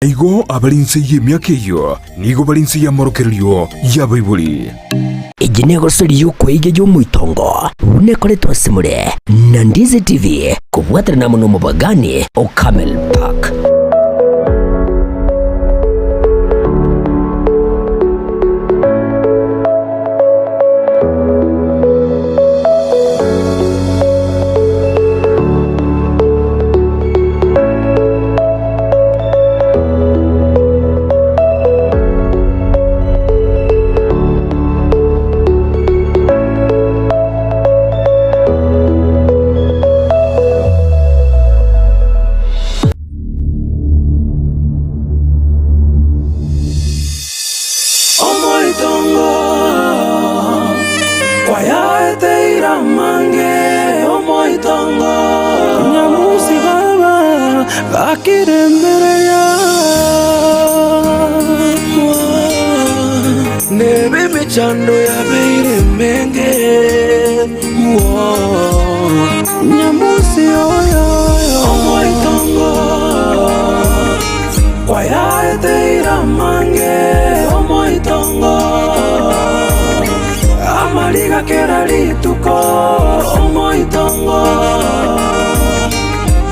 Igo abare inse y'emiaka eyio nigo bare inse y'amorokererio y'abaibori. Eye negosori y'okweiga y'omoitongo buna ekoretwe ase more na Ndizi TV kobwaterana amo nomobagani o Camel Park. Omoitongo kwayaeteire amange, omoitongo. Nyamusi baba gakirembereria, Nebe emechando yabeire emenge, Nyamusi oyo omoitongo kwayaeteire amange, omoitongo amariga kera rituko, omoitongo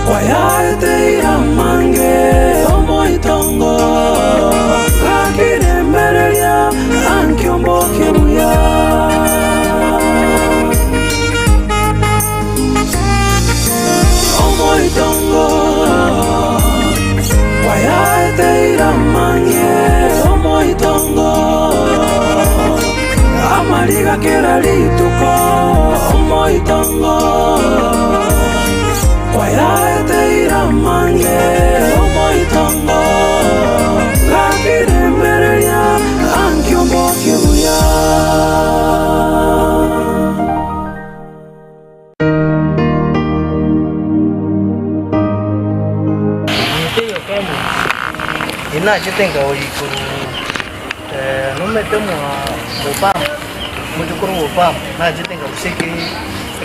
kwayaeteire amange, omoitongo gakiremereria ankiombokie buya. Omoitongo kwayaeteire amange, omoitongo amariga kera rituko, omoitongo kwayaeteire amange, omoitongo gakiremereria ankiombokie buya. Teiyo kende inachete nkaoyia igoro nomete mwa Obama, omochokoro bwa Obama, nachete nkarusia eke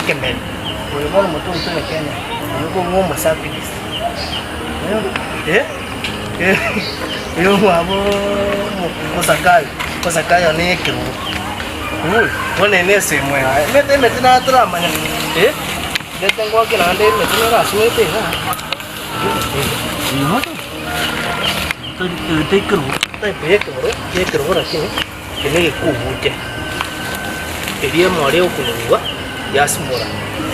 ekemeri, oyo bono omote oito bwa Kenya, oyo okong'ua omosapigis, oyo omwabo Mosakayo, Mosakayo na ekerogo, bono eye na esemo yaye, emete emete naro toramanya, ndete ngoake naende emete nerasoete igaa. Ekerogo lakini eke negekubuche eria emori okonyorwa yasimora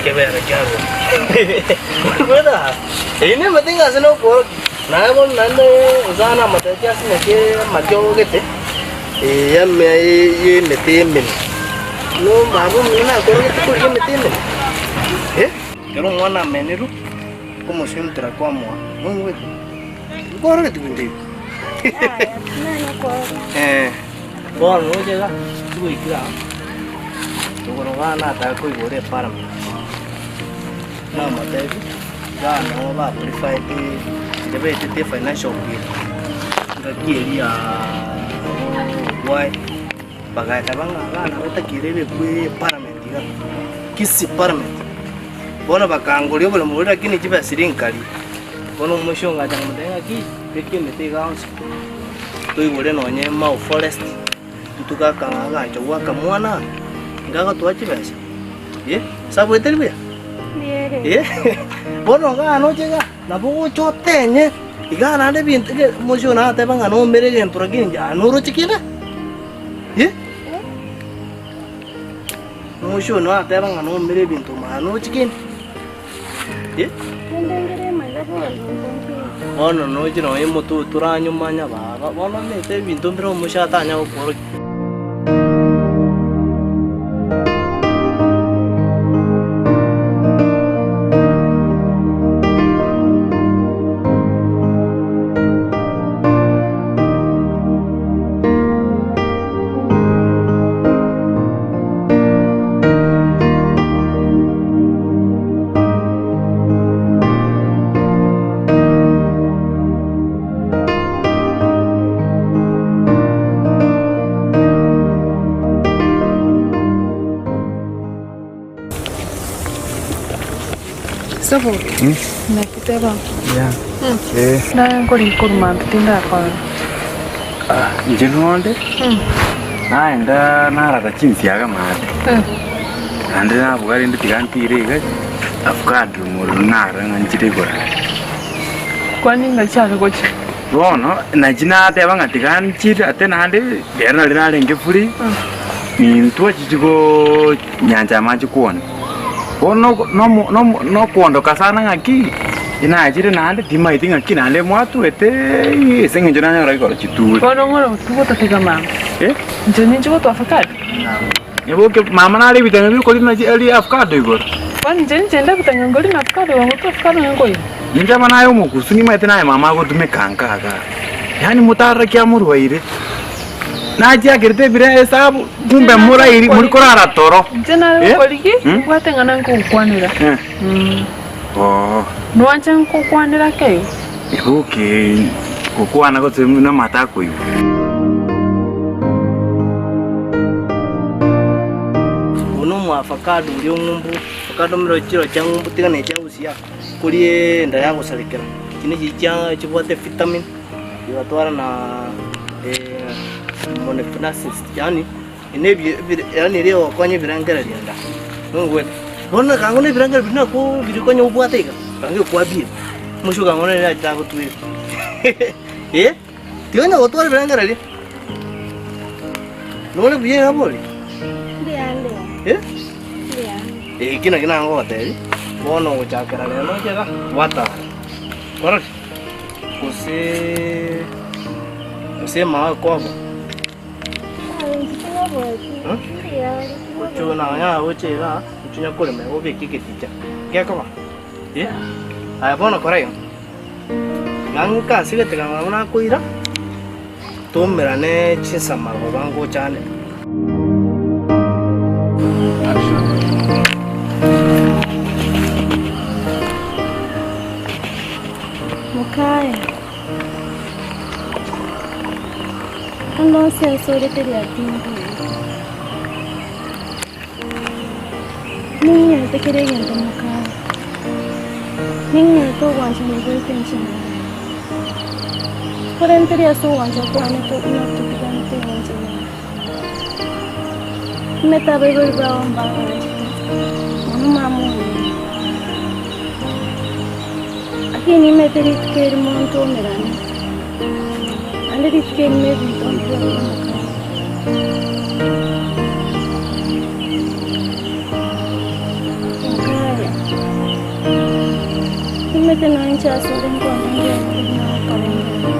kebere kiarwa eyio nemete ng'a ase nokoorokia naye bono naende osana amateche asimeke amariogo gete yamea ye emete emenu baba omino nakorogete korigia emete emenu Ekero omwana amenirwe, okomosunyuntera kwamoa, noigwete? Nkworogeti binto ebi? Eh, bono roche iga, tigoikire aa, igoro igaa nataka koigora eparliament, namotebi, igaa noo ba qualified riria baetete efinancial bill, engaki eria yaaa Bagateba ng'a abana batakeire ebekwe eparliament iga, Kisii parliament. Bono bakangoria oboremo boria lakini chibesa chiria nkaria. Bono omoisia ongacha nkamotebia ng'aki, beka emete iga onsi, toigore nonye Mau forest, ntuke akagacho gwa akamwana aa, ngagotoa chibesa, eh, sabweteri buya? Eh, bono igaa noche igaa. Nabo ogocha otenye igaa naende ebinto ege omoisia oyo nateba ng'a nomere egento lakini inche aye noroche kende? Eh? Omoisia oyo nateba ng'a nomere ebinto ime aye noroche kende? Eh? Bono noche nonye omote oyo toranyomanya baba, bono omanyete ebinto mbire omoisia atanya gokworokia. Saboke, naki teba? Naye nkori korwa mambia tindakorora. Inche nonde naenda narara chinsiaga maate, naende nabuga rende tiga ntire iga avocado omorero narora ng'a nchire igoro aria. Kwani ng'ai chiare gochia? Bono nachi nateba ng'a tiga nchire ate naende riria nari narenge free, nintwe chichigoo nyancha amache kwane. Bono noko nomo nomo nokoondoka sana ng'aki, nachire naende timaeti ng'aki naende mwatwete ase eng'encho nanyora igoro chiture. Bono ng'ora otugo tatiga mama. Eh? Inche ninche gotwa avocado? Nyaboke mama nare ebitang'u biokorina chi eri avocado igoro. Bono inche ninche inde ebitang'u nkorina avocado igoro ngotwa avocado nkoiywa. Inche aba naye omokusu nimaete naye mama agotumeka nka igaa. Yaani motarora ki amorwaire. Nachiakerete ebire esabu kumbe morairi mori korara toro. Inche nare Eh? gokorigi, Mm. mbwate ng'a nankogokwanera. Eh. Mm. Oo. Nwanche nkokwanera ake igo? Nyaboke gokwana gose namato akoigwa. Oyo nomoafakado oria ong'umbu, avocado mero chiro chia ng'umbu tiga ne chia gusii koria enda yagosarekera. Echi nechi chia chibwate vitamin, chigatwara na monofenasis yaani nebie ebire yaani eria egokonya ebirengererio enda, noigwete? Bono ekang'u na ebirengererio biria nakwo biri konya obwate iga, ekang'u ekwabire, omosio okang'u nere achete agotwere eh, tiga onya gotwara ebirengererio, nore buya iga bori? Eh, eki naki nagogotebia, bono ogochakera rero oche iga, gwatara, kwarorire? Gose gose emawe kwabo. Gochuna nonya gocha igaa, gochunya korema iga obeke egeticha, gekoba? Eh, aye bono kora iga, iga ng'ike ase egetega nabo nakoira, toumerane chinsama goba ngochande. Mokaya. Onde onsi ase ore teri atindiire. Ning'ete kera egento mokaya. Ning'ete ogwanchani gwaito inche naye. Korende teri ase ogwancha kwane natotiganete inche naye. Nimete abaibori bao mbaganchete, mono mama omino. Lakini nimete rituko erimo ntomerane, naende rituko erimo ebinto mbibe bire Mokaya. Nimete nonya inche asore nkonde ngende buna gokarengera.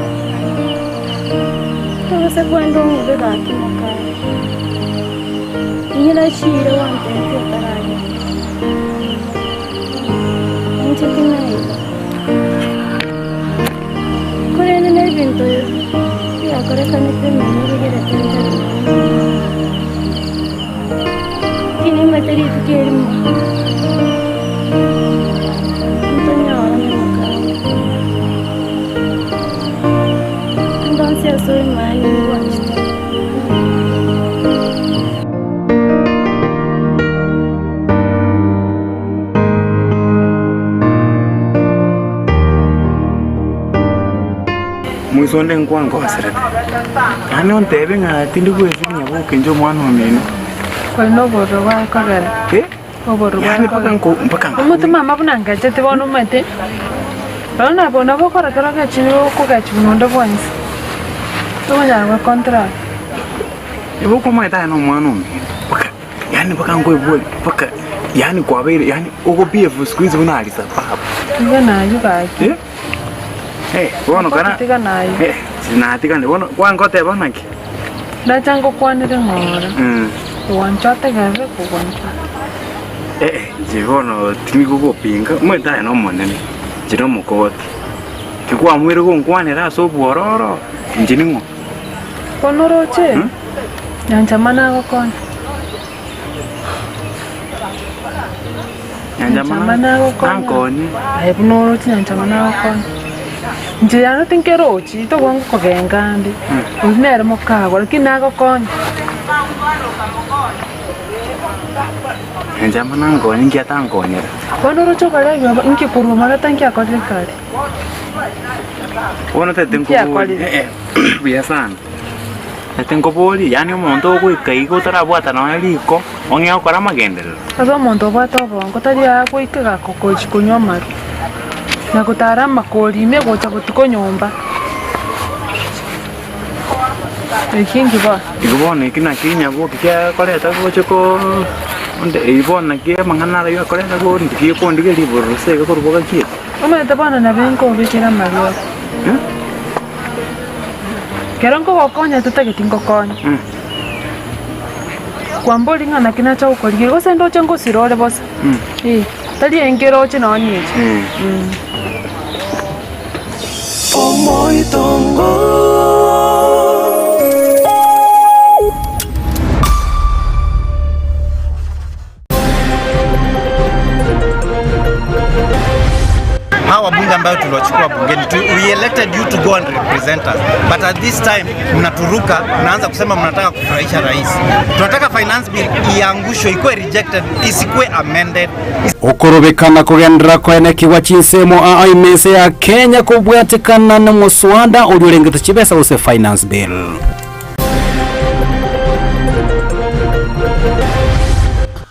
Tobasa kwenda ong'ebe gaki mokaya. Inyora chiira gwantebetie otaragenda. Inche tinaiba. Korende nebinto biakorekanete nonya bigerete ntari nonya. Tinimanyete rituko erimo ntonyorane mokaya. Ande onsi ase ore mani ngwanchete. Moise onde nkwangoserete, yaani ontebe ng'a tindi gwesiria nyaboke inche omwana omino. Kore nobororo bwaye kogera. Eh? Obororo bwaye Yaani mpaka kogera. nko mpaka nko Omote mama buna ngachete bono omanyete, bono nabo nabo okora kero ogechire okogechwa buna onde bwensi, tokonyara goecontrol. Nyaboke omanyete aye nomwana omino, mpaka yaani mpaka nkoebori mpaka yaani kwabeire yaani ogo behave siku hizi buna Alisababu. Tiga naye gaki. Eh? Eh, bono kana Tiga naye. Eh, sinatigane bono kwangoteba naki? Nacha ngokwanere ng'ora. Mm. Gwancha otegerere kogwancha. Eh, inche bono tinigogopinga, omanyete aye nomonene, inche nomokogoti. Ki kwamoire gonkwanera ase obwororo, inche ning'o? Bono oroche, Mm? nyancha mana agokonya. Nyanchama nagokonya. Ankonye. Aye buna oroche Nyanchama nagokonya. Inche yane tinkerochi togwa ngokogenga ande. Oyio nere mokagwa lakini nagokonya. Nyanchama nankonye inki atankonyera? Bono oroche obarabia aba, inki korwa magata inki akorire kare? Bono tete Inki nkoborie, akorire? eh, eh, buya sana. Tete nkoborie, yaani omonto ogoika iga otarabwata nonya riko, ong'e gokora amagenderero? Ase omonto obwate obongo tari agoika gakogochia konywa amarwa, na gotara amakori ime gocha botuko nyomba. Eki inki bono? Igo bono eki nakio nyaboki kiakoreta gocha koo onde eywo bono naki amang'ana araywo akoreta kondigia kondigia ribororo ase iga korwa bogakia. Omanyete bono nabo nkobekera amariogo. Ekero nkogokonya totageti ngokonye. Kwamboria ng'a naki nacha gokorigia gose ndoche ngosira ore bosa. Eh, tari enkeroche nonya eche. Omoitongo. Hawa wabunge ambayo tuliwachukua bungeni tu, we elected you to go and represent us but at this time mnaturuka, mnaanza kusema mnataka kufurahisha rais. Tunataka finance bill iangushwe, ikuwe rejected, isikuwe amended. Okorobekana kogenderera koenekigwa chinsemo aa ime ense ya Kenya kobwatekana nomoswada oria orengete chibesa gose Finance Bill.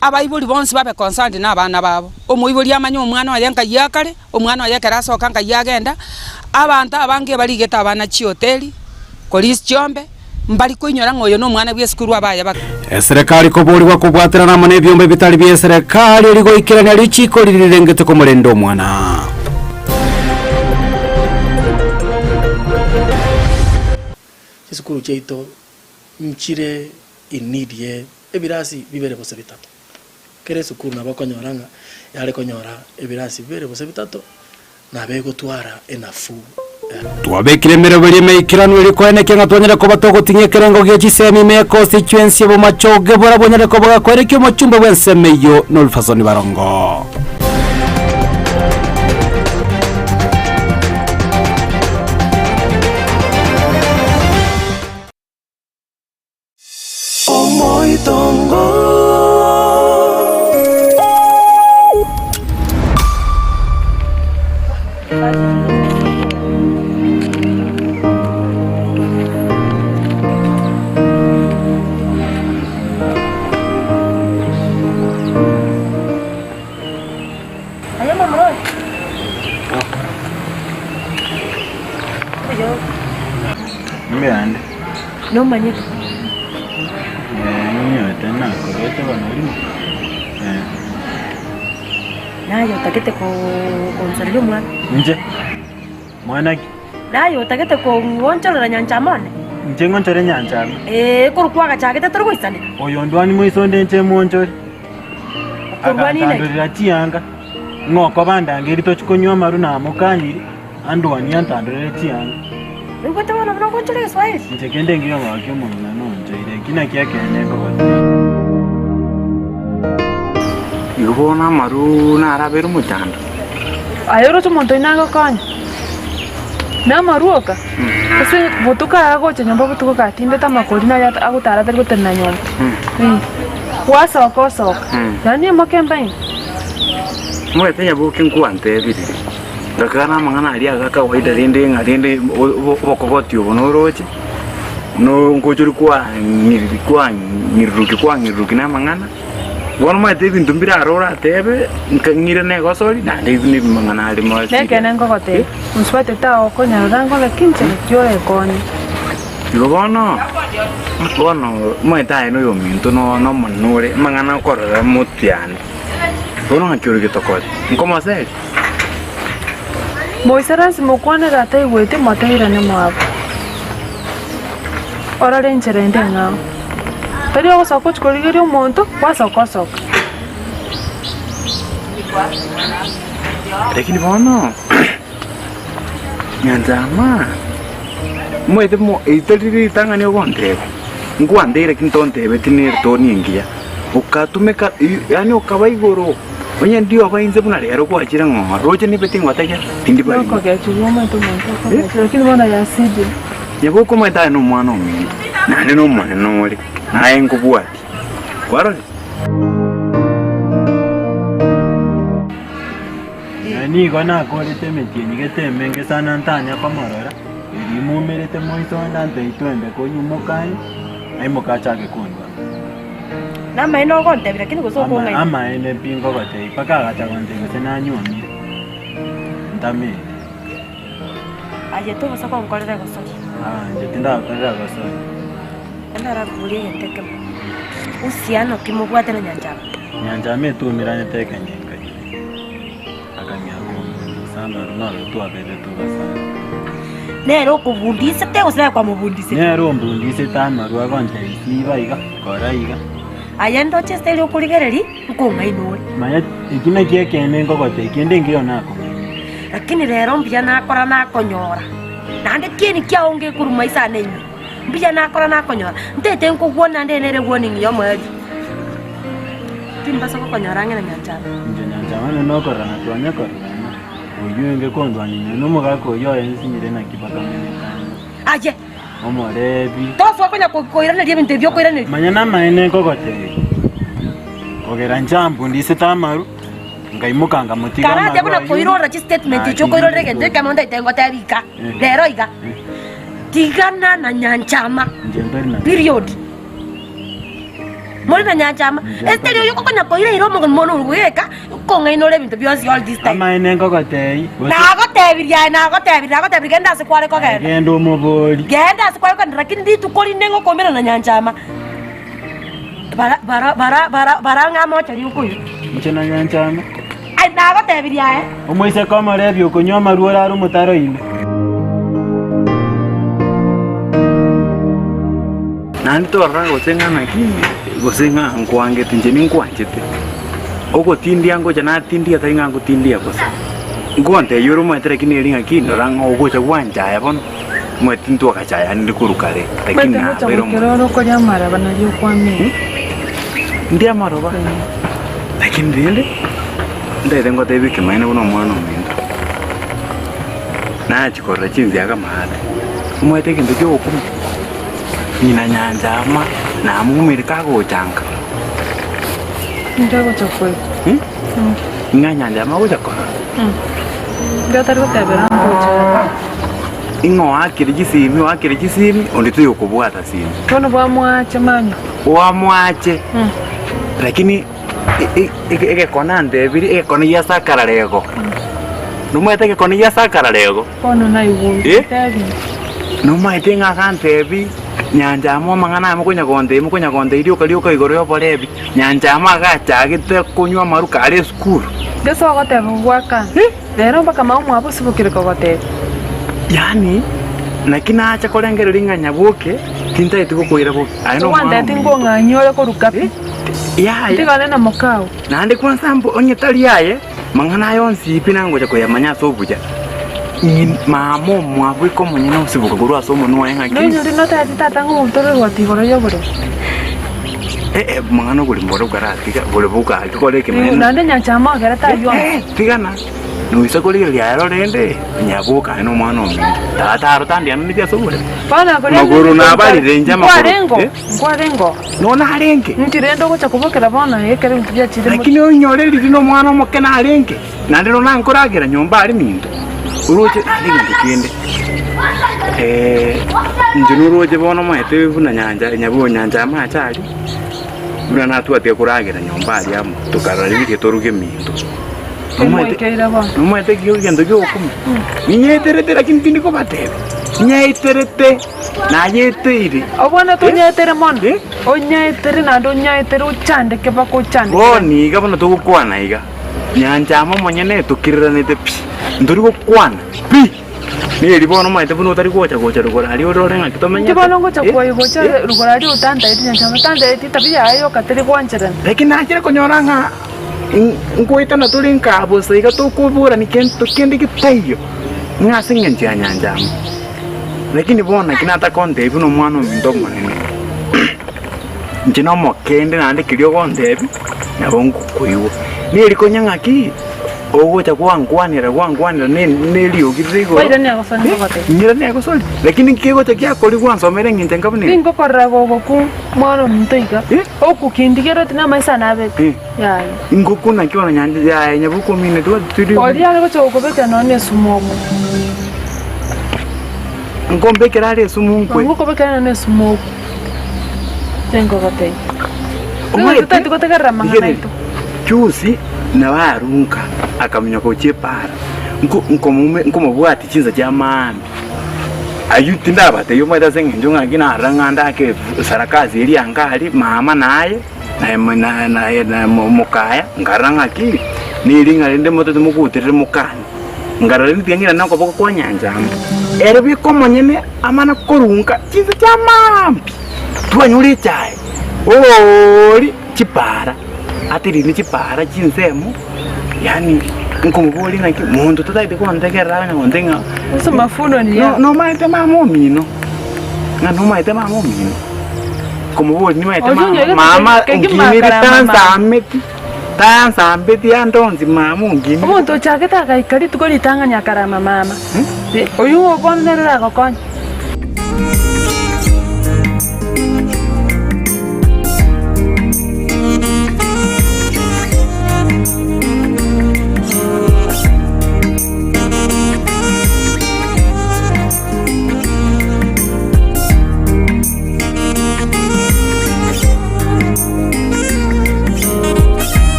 Abaibori bonsi babe concerned na abana babo. Omoibori amanye omwana oye nkai akare, omwana oye ekero asoka nkai agenda, abanto abange barigete abana chihoteli, korisia chiombe, mbari koinyora ng'a oyo na omwana bwa esukuru abaye bake. Eserekari koborigwa kobwaterana amo nebiombe bitari bi'eserekari erio goikerania richiiko riria rirengete komorenda omwana. Chisukuru chiaito nchire in need ye ebirasi bibere gose bitato. Kera esukuru nabo okonyora ng'a yare konyora ebirasi bibere gose bitato, nabo egotwara enafuu. Twabekire emeroberio emeikeranu erio koenekia ng'a twanyare koba togoting'ia ekerengo gie chisemi ime y'econstituency ya Bomachoge bora bonyare koba gakoenekia omochumbe bw'ensemo eyio Nolfasoni Barongo. Omoitongo. Aye momura oyo. Oyo. Mbiande. Nomanyete. Eh, ninyoete nakoroche bono rimo. Eh. Naye otagete ko- konsareria omwana. Inche? Mwana ki? Naye otagete kong'onchorera nyanchama one. Inche ng'onchore nyanchama? Ee, korwa kwagachagete tori goisaneka. Oyo ndwani moisonde inche monchore. Okorwania inaki? Agantandorera chianga, ng'a okoba ndangerie tochie konywa amaru namokanire, andwanie antandorere chianga. Oigwete bono buna ogonchora egeswaeri? Inche kende ngiya ogokia omong'ina nonchoire, eki nakio ekeene nkogotebia. Igo bono amaru narabere omochando. Aye oroche omonto oyio nagokonye? Namaru oka? Ase botuko aya agocha nyomba botuko gatindete amakori naye agotara atari gotenena nyomba. Gwasoka osoka. Yaani emoke mba inwe. Omanyete nyaboke nkwantebirie, ngakana amang'ana aria aga kawaida rende ng'a rende obokogoti obo noroche, no ngocha kwang'iriri kwang'iriruki kwang'iriruki na amang'ana. Bono omanyete ebinto mbire aro oratebe, nka ng'ire negosori naende ebi nebi mang'ana are more serious. Nekeene nkogotebia, mosubati tagokonyara ngore ki inche naki orekonye. Igo bono, bono omanyete aye noyominto no nomonene ore, amang'ana okorora motwe yane, bono ng'aki ore getokori, nkomoseri? Moisaranse mokwanere ataigweti, moteirane mwabo. Orore enchera ende eng'ao. Tari ogosoka ochia korigeria omonto, gwasoka osoka. Lakini bono, nyanchama, omanyete mo tari ritang'ani ogontebia, nkwanteire lakini tontebeti nere toni engiya, okatumeka yaani okaba igoro, onye ndioba inse buna rero gwachire ng'o roche nibe tingotebia tindi barimo. Nokogechigwa omanyete omonto okogechigwa, lakini bono yasidire. Nyaboke omanyete aye nomwana ominto, naende nomonene ore, naye nkobwatie. Kwarorire? Inche nigo nakorete emetienyi gete emenge sana ntanya komorora, erio imoumerete moiso onde antebie twende konywa mokanye, aimoke achake kondwara. Namaene ogontebia lakini gose okong'aina. Amaene pi nkogotebia mpaka agacha gontebia gose nanyuomire, ntameti. Aye tobosa gonkorera egosori. Aa inche tindagokorera egosori. Naende arakoborie egento ekemo, uhusiano ki mobwate na Nyanchama? Nyanchama etumiranete ekenyenka ime, akang'ea kombundisa amaru noro twabeire togasana. Nere okobundisete gose naye kwamobundisete? Nere ombundisete amaru agontebia siba iga, kora iga. Aye ndoche ase erio okorigereria, nkong'aina ore. Manya eki nakio ekeene nkogotebia, kende nkeiyo nakong'aina. Lakini rero mbuya nakora nakonyora, naende kieni kiao ngekorwa maiso ane ime. Mbuya nakora nakonyora, ntaete nkogwa naende nere warning y'omoerio. Timbasa gokonyora ang'e na Nyanchama. Inche Nyanchama nende nokororana twanya kororana, oyio oinge kondwania inwe nomogaka oyio oye nsinyire naki bakamenyete amo. Aye! Omorebi. Tosoa konya koiraneria ebinto ebi okoiraneria. Manya namaene nkogotebia, kogera inche ambundisete amaru, nkaimoka nkamotiga amaru Karate buna ayio. koirorera chistatement echi okoirorera egento ekemo ntaete ngotebia iga, rero iga. Tigana na Nyanchama. Period. More na Nyanchama. Ase tari oyo okonya koira ira omogeni mono ore goeka, okong'aina ore ebinto bionsi all this time. Amaene nkogotebia, gose. Nagotebirie aye, nagotebirie, nagotebirie genda ase kware kogenda. Genda omobori. Genda ase kware kogenda, lakini rituko rinde ngokoumera na Nyanchama. Bara, bara, bara, bara, bara ng'a amochari okoywa. Inche na Nyanchama. Aye nagotebirie aye. Omoiseke omorebi okonywa amarwa orare omotaro ime. Naende torora gose ng'a naki, gose ng'a nkwangete, inche ninkwanchete. Ogotindia ngocha natindia tari ng'a ngotindia bosa. Nkontebia ore omanyete lakini eri ng'aki, ndora ng'a ogocha gwanchaya bono, omanyete ntwagachayanire korwa kare, lakini Omanyete gocha nabeire goikera omonene. ore okoria amaraba nario okwamera. Ndie amaroba, lakini rende, ntaete ngotebie ekemanyererio buna omwana ominto. Nachia korora chinsiaga amaate, omanyete egento kia ogokumia, ng'ina nyancha ama namoumire kagocha nka. Inki agocha koigwa? Ng'a nyancha ama agocha korora. Inki atari gotebera ngocha are? Ing'o oakire chisimi, oakire chisimi, onde toyokobwata simi. Bono bwamwache manywa. Bwamwache, lakini egekone antebirie, egekone gia sakararego. Nomanyete egekone gia sakararego? Bono naigure, Eh? ntebi. Nomanyete ng'a agantebi, nyancha amo amang'ana aya mokonya gontebia, mokonya gontebia rioka rioka igoro y'oborebi, nyancha amo agachagete konywa amaru kare esukuru. Gese ogoteba ogwakana. Rero mpaka mama omwabo osibokire kogotebia. Yaani, naki nacha korengereria ng'a nyaboke, tintageti gokoira bobe. Aye nomwana Ogwanteti ominto. nkong'anyia ore koruka pi. Yaya. Ntigane na mokao. Naende kwansa mbu onye tari aye, mang'ana aya onsi pi nangocha koyamanya ase obuya. Ng'in mama omwabo ika omonyene osiboka korwa ase omonwa oye ng'aki. Noinyore notebeti tata ng'a omonto ore egoti igoro y'oboremo. Eh, eh, mang'ana oborimo boria okaratiga, borimo bokagenda kore ekemanyererio. Naende nyancha amogerete ayio onsi. Eh, tigana. Noisa korigereria aro rende, nyaboka aye nomwana ominto. Tata aro tandiananeti ase oboremo. Bono korende Magoro nabarire inche amagoro. Nkwarengo, Eh? nkwarengo. Nonya narenge. Inki rende ogocha kobokera bono ekero ebinto biachire mono? Lakini oinyore riria nomwana omoke narenge, naende nonya nkoragera nyomba aria minto. Oroche naende egento kende, inche noroche bono omanyete buna nyancha nyabo nyancha amache aria, buna natwatiga koragera nyomba aria amo, tokarora riria toruge minto. Timoikeire bono. Nomanyete egento kia ogokumia? Ninyeterete lakini tindi kobatebia, ninyeterete, nayeteire. Obwana tonyetere mono, onyetere naende onyetere ochandeke mpaka ochandeke. Bono iga buna togokwana iga, nyancha amo omonyene tokiriranete pi, ntori gokwana pi, neri bono omanyete buna otari gocha gocha rogoro aria orore ng'aki Inki tomenyete. bono ngocha koyia gocha rogoro aria otantaeti nyancha amo tantaeti etabia yaye yoka teri gwancherana. Lakini nachire konyora ng'a Ngoetana tore nka bosa iga tokoborania kento kende getaiyo, ng'a ase engencho ya nyancha amo. Lakini bono naki natakontebia buna omwana ominto omonene, inche nomokende naende keria ogontebia, nabo ngokoigwa. Neri konya ng'aki, Ogocha gwankwanera gwankwanera ne neriogi rire igoro. Kwairania egosori ngogotebia. Ng'irane egosori, lakini nki kegocha giakoria gwansomera eng'encho enga buna eye? Tingokorora gogoku mwana ominto iga, ogokindigereti namaiso ane abete. Yaya. Ngoku naki bono nyancha yaya nyaboku omino twa tiri. Oria are gocha gokobekera nonya nesumu okwe. Nkombekera are esumu nkwe. Ngokobekera nonya nesumu okwe. Tingogotebia. Omanyete, Totari gotegerera amang'ana rigereria, aito. Juzi nabo arunka akaminyoka gochia epaara, nko nkomume nkomobwatia chinsa chia maambia. Ayio tindabatebia omanyete ase eng'encho ng'aki narora ng'a ndake sarakasi eria anga aria, mama naye, naye mo na naye na mokaya, nkarora ng'aki, nering'ana rinde motete moguterere mokane. Nkarora rinde tiga ng'irane okoboko kwa nyancha amo. Ere bweka omonyene amana korunka chinsa chia maambia, twanyora echae, oooria chipaara, aterine chipaara chinsemo, yaani nkomoboria ng'aki monto totagete kontegerera onye gontebia ng'a Ase mafuno ni no nomaete mama omino, ng'a nomaete mama omino, nkomoboria nimaete Oyio mama, onyorete mama kegima onkiniri akarama mama. tansameti, tansambeti ande onsi mama onkiniri. Omonto ochagete agaika rituko ritang'ani akarama mama, oyio bono nere oragokonye.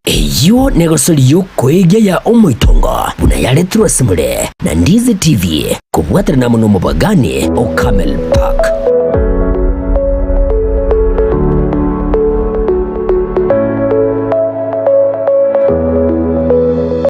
Eyio negosori y'okoegia ya omoitongo buna yaretirwe ase more na Ndizi TV kobwaterana amo nomobagani o Camel Park.